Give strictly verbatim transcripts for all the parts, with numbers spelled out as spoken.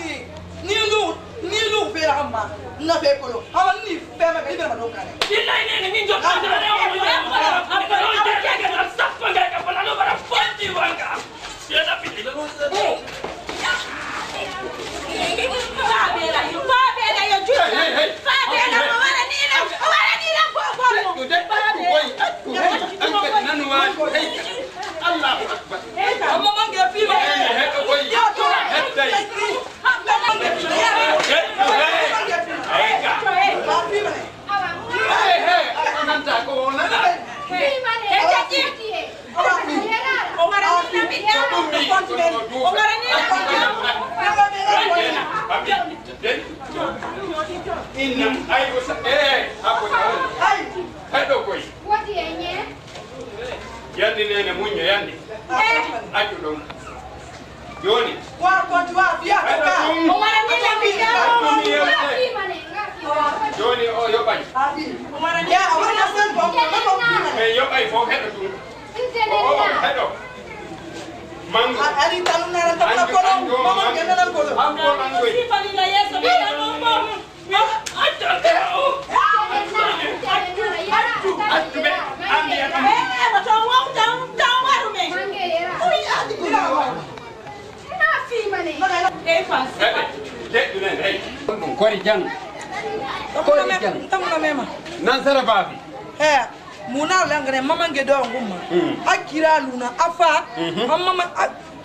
Ni, ni lu, ni lu fela amma. Na fe kolo. Amma ni fe ma, ni fe ma don kane. Billahi ne, ni jot ka da ne. Amma, amma, amma, amma, amma, Hey, hey, hey. Allahu Akbar. Hey, hey, hey, hey, hey. Hey, hey, hey. Hey, hey, hey. Inna, ay, o sa-, eh, hako, ay, heɗo koy. Yandi nene muñño, yandi. Accu ɗum. Jooni. Wa konti wa fiya ko ka. O wara ni la mi ya. Jooni o yoɓay. Abi. O wara ni. Ya, o wara na sen ko ko ko. Mais yoɓay fof heɗo ɗum. O, o, heɗo. Mango. A, ari tanu na ran tanu ko. Mango, mango. Mango, mango. Sifani la yeso mi ya mo mo. Kori jang. Kori jang. Nansara babi. He, muna langare mama ngedo ngumma. Akira luna afa. Mama.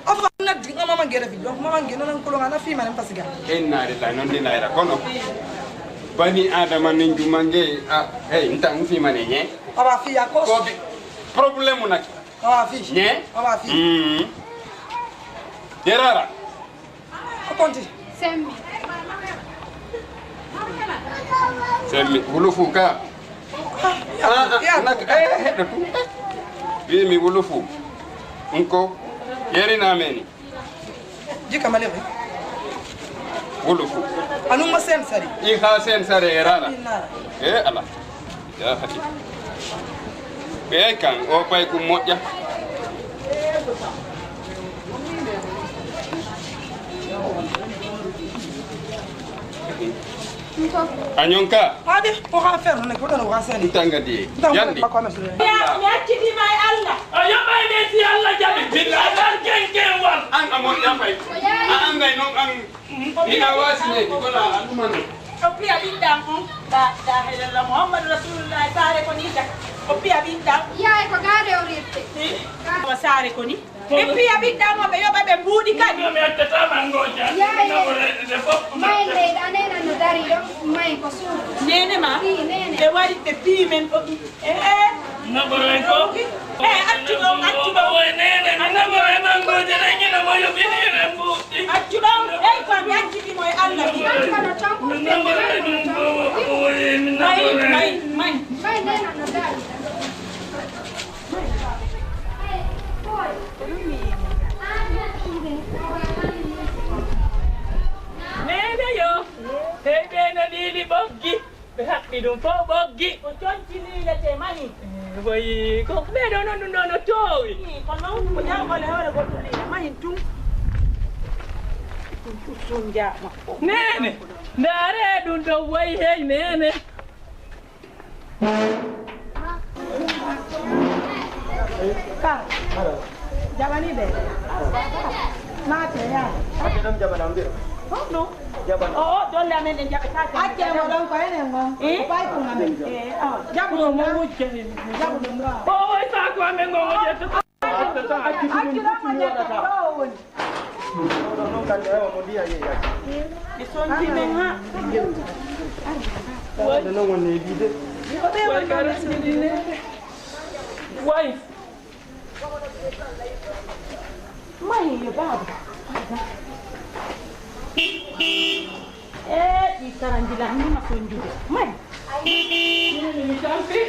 Afa na dinga mama ngere fi donc mama ngere nan ko ngana fi manen pasiga. Inna lillahi non dina ira kono. Bani adama nin jumange a hey ntan fi mane nye. Aba fi ya kos. Ko bi problème nak. Aba fi. Nye. Aba fi. Mm. Derara. Ko konti. Semmi. Semmi wulufu ka. Ah, ah, nak eh heɗo tu. Wi mi wulufu. Nko. Yeri na meni. Jika male bai. Wulufu. Anu ma sen sari. I ha sen sare erala. Eh ala. Ya hati. Be kan o pai ku moja. A ñonka. Ade, ko ha fer ne ko don wa sani. Tanga di. Yandi. Ya, mi acciti mai Allah. Ayo mai ne si Allah jabi. Billahi kan ken ken wan. An amon ya pai. An ngai non an. Ina wasi ne ko la alumano. O piya ɓiɗɗam on. La ilaha illallah Muhammadu Rasulullah saare ko ni tak. O piya ɓiɗɗam. Yaay ko gaade o rirte. Ko saare ko ni. E piya ɓiɗɗam o ɓe yoɓa ɓe mbuuɗi kadi. Mi attata mangoja. Yaay. Mai leyɗa nena no dari ɗo. Mai ko suudu. Nene ma. Fi nene. Ɓe wari ɓe piyi men ɗo. Eh, eh. Naɓoren ko. Eh, accu ɗon, accu ɗon. Oye nene, mi naɓoren mangoje, nangina mo yo ɓinire mbuuɗi. Accu ɗon, ey, ko mi acciti mo e Allah. Mi naɓoren ɗum ko, oye, mi naɓoren. Mai, mai, mai. Nene yo, hey, ɓe no lili ɓoggi. Ɓe haɓɓi ɗum fof ɓoggi. Ko conci liilete mani. Eh, woyi, ko ɓeeɗo noon ɗum ɗo no toowi. Ii, ko noon ko jaabole hoore goɗɗum liila mahin tun. Ɗum tun jaama. Neene, ndaare ɗum ɗo woyi hey neene. Ka, jaɓani ɓe. Maate yaa. Ake ɗon jaɓana mbiro. Honno? Jaɓana. O, o, dolle amen ɗen jaɓetaake. Acce mo ɗon ko enen ngon. Eh? Ko paykun amen. Eh, awa. Jaɓu ɗum mo wujjani. Jaɓu ɗum ɗo. O, o, e saako amen ngon o ƴetta. Accu ɗum mo ƴetta ɗo o woni. Ɗon noon kadi, aywa, mo ndiya yeeyaaki. Mi sonji men ha. Ɗo noon woni e wiide. Ko ɓe woni ɗon ɓe sonji men. Way. Mahi yo baaba. Eh, ɗi karanji lan ni ma sonjude. Mahi. Mi tampi.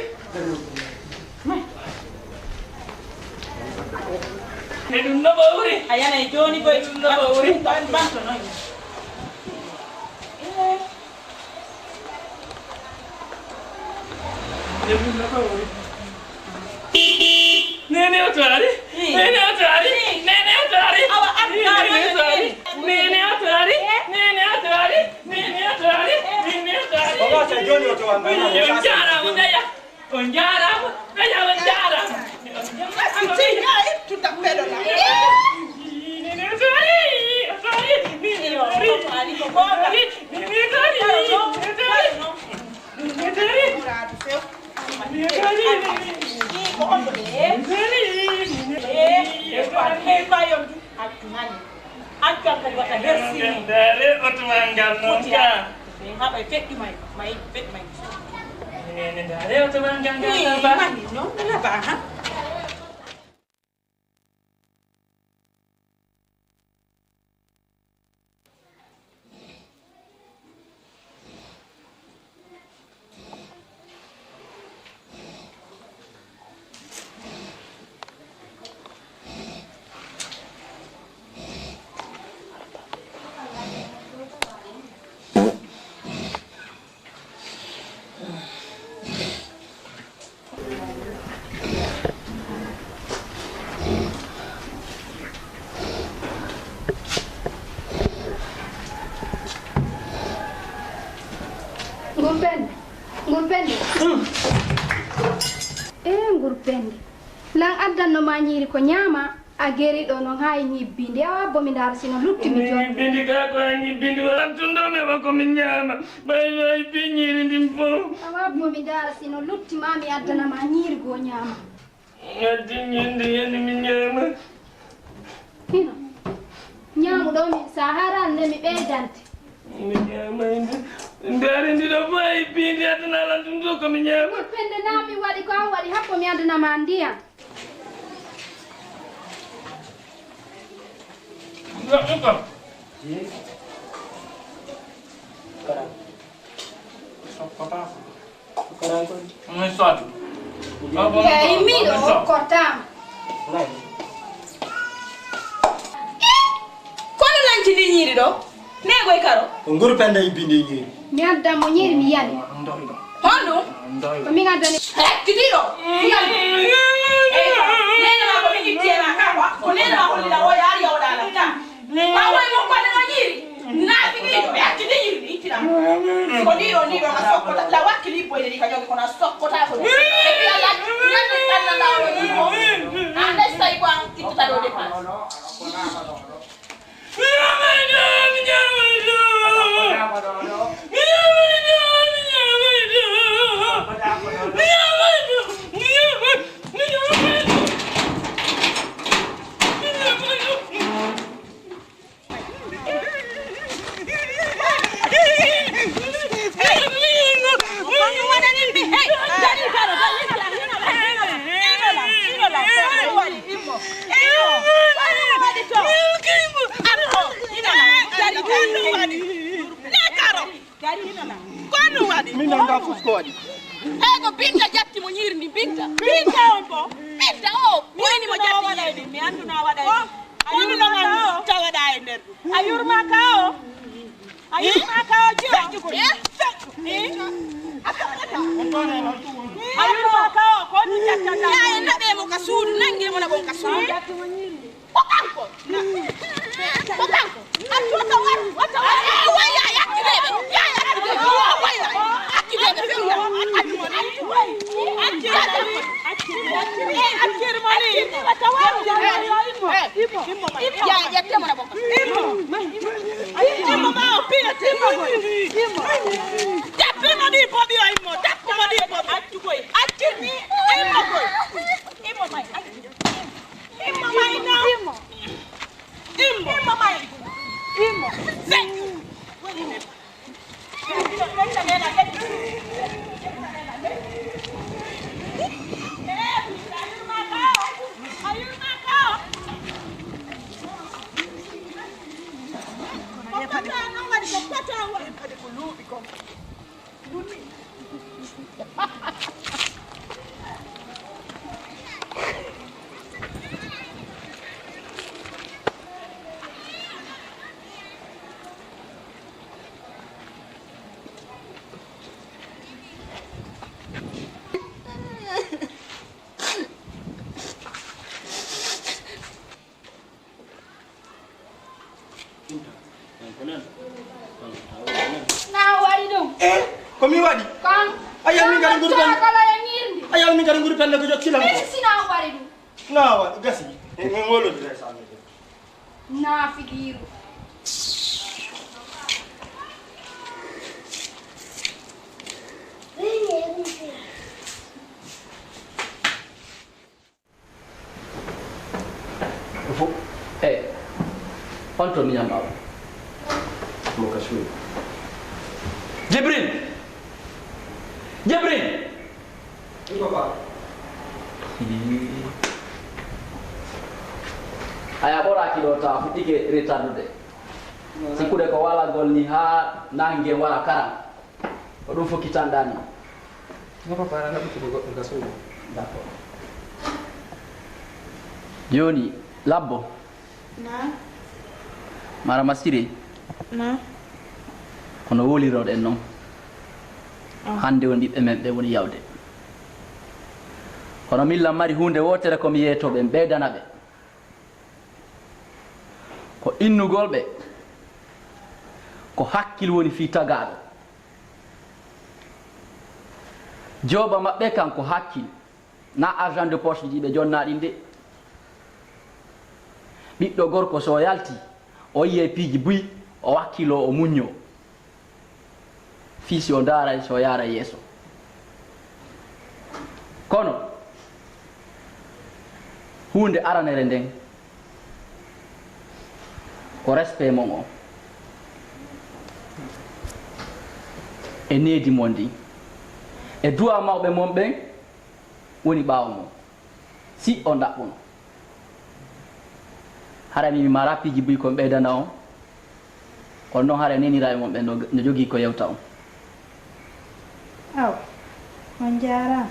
Mahi. E ɗum no ɓawri. A yanay jooni koy. E ɗum no ɓawri. Ban-, banto noon. Eh. Nene oto ari. Nene oto ari. Nene oto ari. Awa, ar- Nene oto ari. Nene oto ari. Nene oto ari. Nene oto ari. Nene oto ari. Oga ta joni oto wanga. On jaaraama, ɓeya. On jaaraama, ɓeya, on jaaraama. Asiti, ya, ittu tappeɗo la. Nene oto ari. Oto ari. Nene oto ari. Nene oto ari. Nene oto ari. Nene oto ari. Dare otoman ngal noon ka. Ɓe haɓa feƴƴi may, may feƴƴi may. Nene dare otoman ngal ngal ka ba. Mani noon laba ha. Ngol pende, ngol pende. E ngol pende. Lan addanno ma ñiiri ko ñaama, a geri ɗo non haa e ñibbindi. Awa abbo mi ndaara sino lutti mi jooni. Ñibbindi ka ko a ñibbindi wala tunɗo mi heɓa ko mi ñaama. Ɓay no a itti ñiiri ndin fof. Awa abbo mi ndaara sino lutti ma mi addana ma ñiiri goo ñaama. Addi ñiiri ndi yani mi ñaama. Hino. Ñaamu ɗo min sa haran ne mi ɓeydante. Mi ñaama inde. Ndaari ndi ɗo fof a itti ndi addana lan tunɗo ko mi ñaama. Pende na mi waɗi ko an waɗi habbo mi addana ma ndiyam. Yo ɗum kam. Sokkotaako. Min soodi. Eyi, min okkotaama. Kono lanci ndi ñiiri ɗo? Neegoy karo? Ko nguru pende ibbi ndi ñiiri. Mi addan mo ñiiri mi yani. Honɗum? Ko min addani. Ekkitiiɗo. Eyi, nene ma ko min itti e ma ka, ko nene ma hollira o yaari o ɗaala ka. Ɓaawo e mon koɗe ma ñiiri, naafiqiiɗo, ɓe acci ndi ñiiri, ɓe ittina mo. Ko ndi ɗo, ndi ɗo ka sokkota, la wakkili boyde ndi ka jogi kono a sokkota ko. Et puis Allah, ñande kanna laawo ni ko. An ɗay so tawi ko an ittata ɗo dépense. Ko ɗum waɗi? Min nanngaa fof ko waɗi. Eyi, ko Binta ƴatti mo ñiiri ndi, Binta. Binta on ko? Binta o, ko woni mo ƴatti ñiiri ndi. Mi annduno a waɗay. Ko woni ɗon an tawaɗa e nder ɗum? A yurmaaka o? A yurmaaka o, jiyo? Feƴƴu ko. Eh? Feƴƴu. Eh? A yurmaaka o, ko ɗum ƴattata? Yaa en naɓe mo ka suudu, nannge mo naɓon ka suudu. Ko kanko. Ko kanko. Accu wata war, wata war. Ay, way, ya, ya, accu bebe. Ya, ya, accu bebe. Way, way. Accu bebe. Accu, accu, accu. Accu, accu. Eh, accu mani. Wata war. Immo. Immo. Immo. Ya, ya, temana bokko. Immo. Immo ma o piya, immo koy. Immo. Tappi mo ɗi boɓi o, immo. Tappi mo ɗi boɓi. Accu koy. Accu. Immo koy. Immo may. Accu. Immo may no? Immo. Immo. Immo may. Immo. Seƴƴu. E ko mi waɗi? Kan. Ayaa min kadi nguru pelle. Kala e ñiirndi. Ayaa min kadi nguru pelle ko jokkilan ko. Min sina waɗi ɗum. Na waɗi gasi. Min wolodire sa mi. Na figiiru. Fo. E on to miñam aw. Mo ka suuɗi. Jibril. Jibril. Iko ba. Aya ɓoraaki ɗo ta fuɗɗike retardude. Sikkude ko walagol ni haa nange wara karan. Ko ɗum fof kitanɗaa ni. Nga papa ara naɓutude goɗɗo nga suuɗi. D'accord. Jooni labbo. Na. Mara masiri. Na. Kono woliroɗen noon. Hannde woni ɓiɓɓe men ɓe woni yawde. Kono milla mari huunde wootere ko mi yeeto ɓen ɓeydana ɓe. Ko innugol ɓe ko hakkil woni fii tagaaɗo. Jooba maɓɓe kan ko hakkil, na argent de poche ji ɓe jonnaa ɗin de. Ɓiɗɗo gorko so yalti, o yi'e piiji buy, o wakkiloo, o muññoo. Fii si o ndaaray, si o yaaray yeeso. Kono huunde aranere nden ko respect mon on e needi mon ndin e du'a mawɓe mon ɓen woni ɓaawo mon. Si on ɗaɓɓuno. Hara mi, mi mara piiji buy kon ɓeydana on. Kono noon hara neniraa e mon ɓen no, no jogii ko yewta on. Aw, on njaaraama.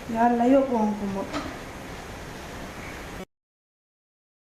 Yo Allah yoɓu on ko moƴƴi.